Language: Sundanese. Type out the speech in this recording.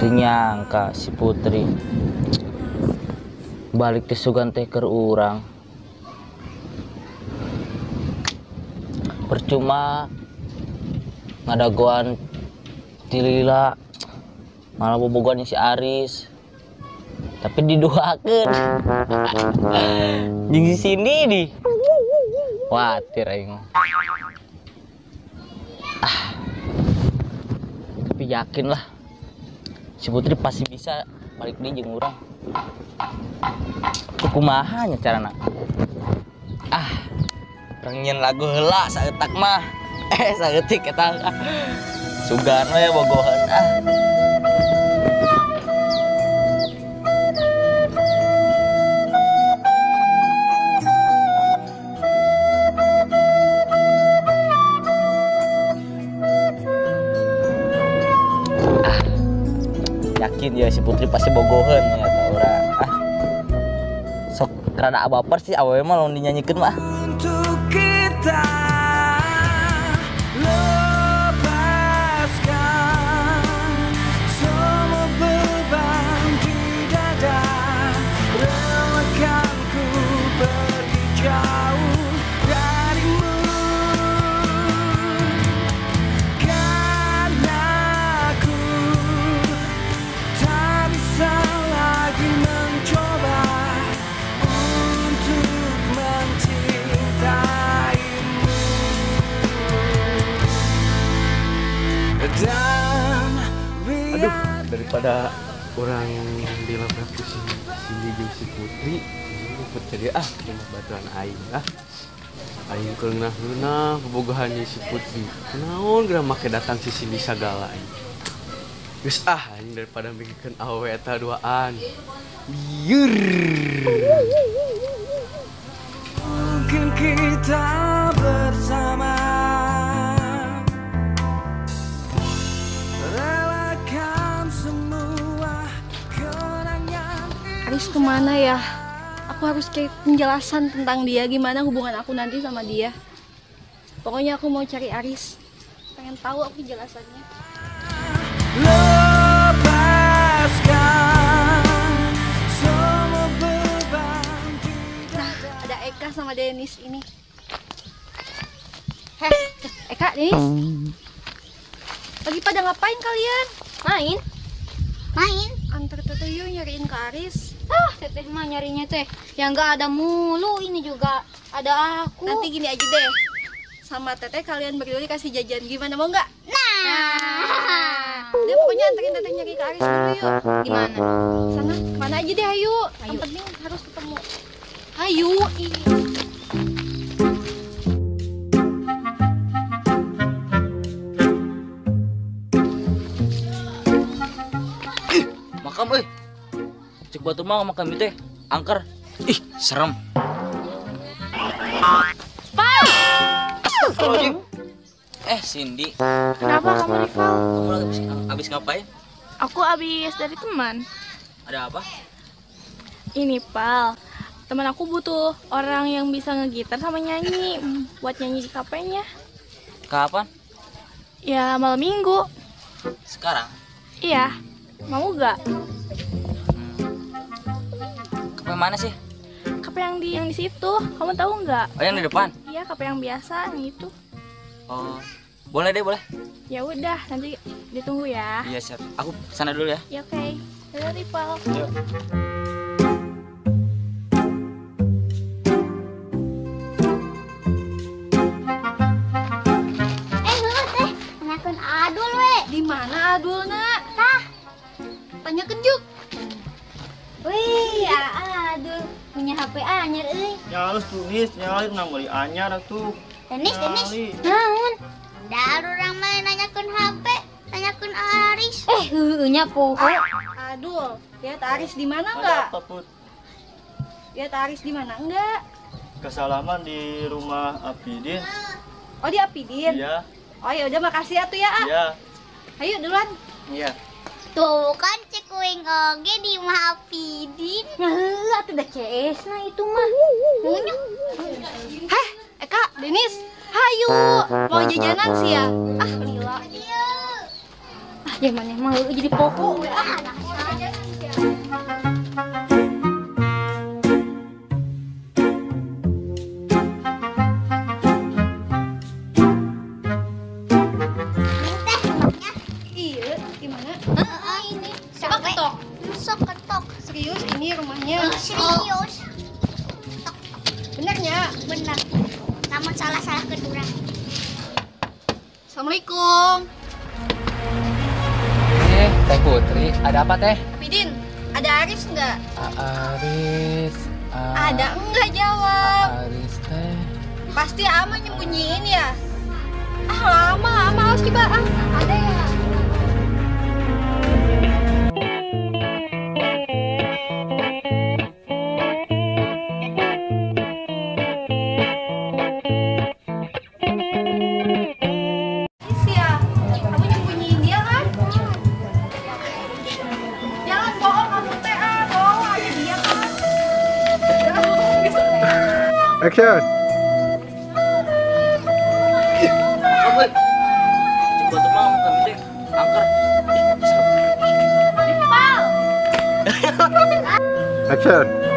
Nyangka si Putri balik ke sugan teh keur urang. Percuma ngadagoan ti lila, malah bobogohan si Aris. Tapi diduakeun. Jeung si Cindy di. Khawatir aing. Ah. Tapi yakin lah si Putri pasti bisa balik deui jeung urang. Kumaha nya carana? Ah, urang nyeun lagu heula saeutak mah. Saeutik eta. Sugan we bogohan ah. Yakin ya si Putri pasti bogohan ya ka urang. Ah. Sok rada baper sih awewe mah lamun dinyanyikeun mah. Untuk kita lepaskan semua beban di dada, relakan ku pergi jauh darimu, karena ku tak bisa lagi mencoba untuk mencintaimu. Dan Aduh, daripada orang dilabrak ku si Cindy jeung si Putri, ngumpet jadi ah rumah baturan aing ah. Aing keur ngeunah-ngeunah bobogohan jeung si Putri. Kunaon geura make datang si Cindy sagala aing. Geus ah aing daripada mikirkeun awewe eta duaan. Lieur. Mungkin kita bersama, relakan semua kenangan. Aris kemana ya? Aku harus cari penjelasan tentang dia, gimana hubungan aku nanti sama dia. Pokoknya aku mau cari Aris. Pengen tahu aku penjelasannya. Lepaskan semua beban di Nah, ada Eka sama Denis ini. Heh, Eka, Denis. Lagi pada ngapain kalian? Main. Main. Antar teteh yuk nyariin ke Aris. Ah, teteh mah nyarinya teh yang nggak ada mulu, ini juga ada aku. Nanti gini aja deh. Sama teteh kalian berdua dikasih jajan, gimana, mau nggak? Nah. Udah, pokoknya anterin teteh nyari ke Aris dulu yuk. Gimana? Sana, mana aja deh, ayo. Ayo. Yang penting harus ketemu. Ayo. Ih, makam euy. Cek batu mah makam ieu teh angker. Ih, serem. Pak! Astagfirullahaladzim. Cindy. Kenapa kamu, Rival? Kamu lagi abis ngapain? Aku abis dari teman. Ada apa? Ini, Pal. Teman aku butuh orang yang bisa ngegitar sama nyanyi buat nyanyi di kafenya. Kapan? Ya, malam minggu. Sekarang? Iya. Mau gak? Kafe mana sih? Kafe yang di situ. Kamu tahu nggak? Oh, yang di depan? Iya, kafe yang biasa yang itu. Oh, boleh deh, boleh. Ya udah, nanti ditunggu ya. Iya, siap. Aku sana dulu ya. Ya, oke. Dadah, Rival. Yuk. Teh, nanyakeun Adul we. Di mana Adul, nak? Tah. Tanya kejuk. Wih, Adul punya HP anyar euy. Nyalus tulis, nyalus nang meuli anyar atuh. Denis, Denis. Naon? Da urang mah nanyakeun HP, nanyakeun Aris. Heueuh nya poho. Adul, lihat Aris di mana enggak? Ada apa, Put? Lihat Aris di mana enggak? Kesalaman di rumah Apidin. Oh, di Apidin? Iya. Oh, ya udah, makasih ya tuh ya, A. Iya. Ayo duluan. Iya. Tuh kan cek kuing oge di imah Apidin. Nah, atuh da CS na itu mah. Nya. Heh, Eka, Denis, hayu. Mau jajanan sih ya? Ah, lila. Ya maneh mah jadi poho. Ah, Iya, gimana? Ini. Coba ketok. Sok ketok. Serius ini rumahnya? Serius. Benernya? Bener. Namun salah-salah kedurang. Assalamualaikum. Teh Putri, ada apa teh? Pidin, ada Aris nggak? Aris. Ada enggak jawab? Aris teh. Pasti Ama nyembunyiin ya? Ah lama, Ama harus coba. Ah, ada ya? Action. Action.